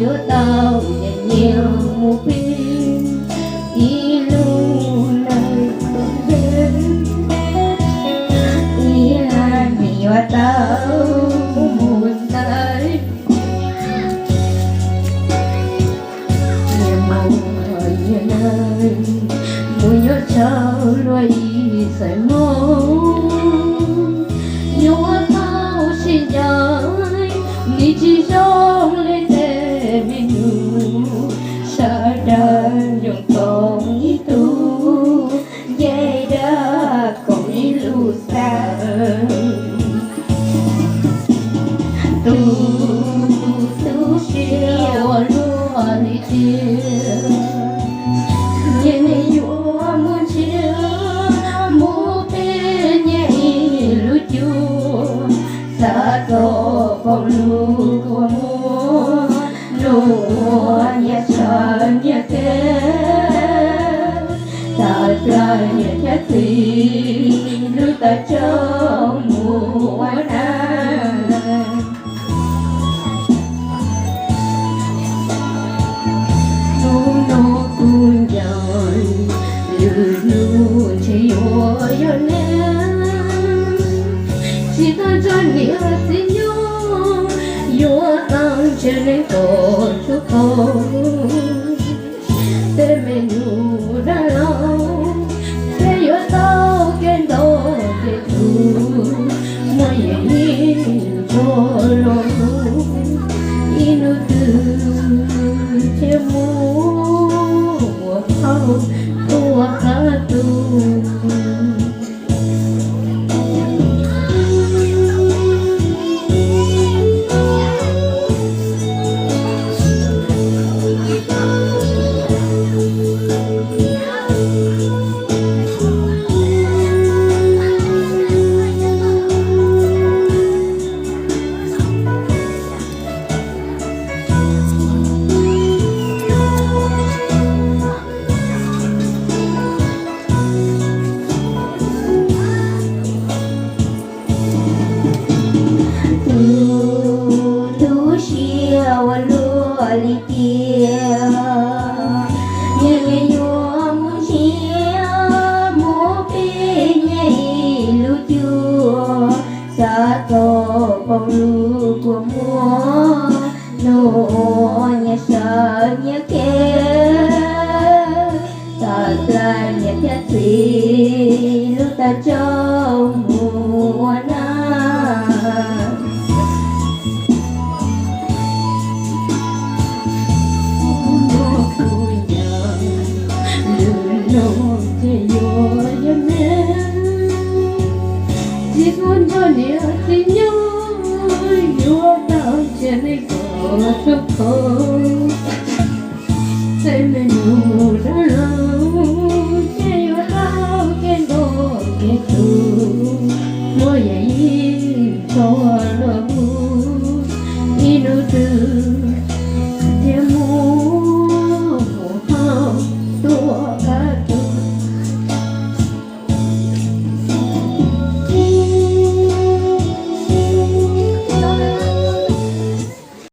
yuav tau nyias nyias mus pib ib lub neej kom ntev, ib lub neej yuav tau mus ntxeev. Nyias mus nyias neej, mus nyob tsawg luag ib xeem hmoov, yuav tau sib ncaim, nws tsis zoo li tej me nyuam, sawv daws nyob koom ib tug, nce dag koom ib lub xeem. Tus, tus siab ua luaj li tiag, nyias nyias yuav mus ntsiag, mus pib nyias ib lub cuab, xav txog pom lub kua muag, nug ua nyias sawv nyias kev, tawm plaws nyias thiab txiv lub taw tsau mus ua na. Hnub no kuv ncaim lwm hnub ntshe yuav yog neb, tsis tau nrog niam txiv nyob, yuav tau ntshe neb kom tshuaj kho. Tej me nyuam dab laug thiaj yuav tau kev nto kev tu, muaj yam ib ntsog los mus, ib hnub twg thiaj mus ua qhauj ua qab tu. Tus, tus siab ua luaj li tiag, nyias nyias yuav mus ntsiag, mus pib nyias ib lub cuab, xav txog pom lub kua muag, nug ua nyias sawv nyias kev, tawm plaws nyias thiab txiv lub taw tsau mus ua na. Hnub no kuv ncaim lwm hnub ntshe yuav yog neb, tsis tau nrog niam txiv nyob, yuav tau ntshe neb kom tshuaj kho. Tej me nyuam dab laug thiaj yuav tau kev nto kev tu.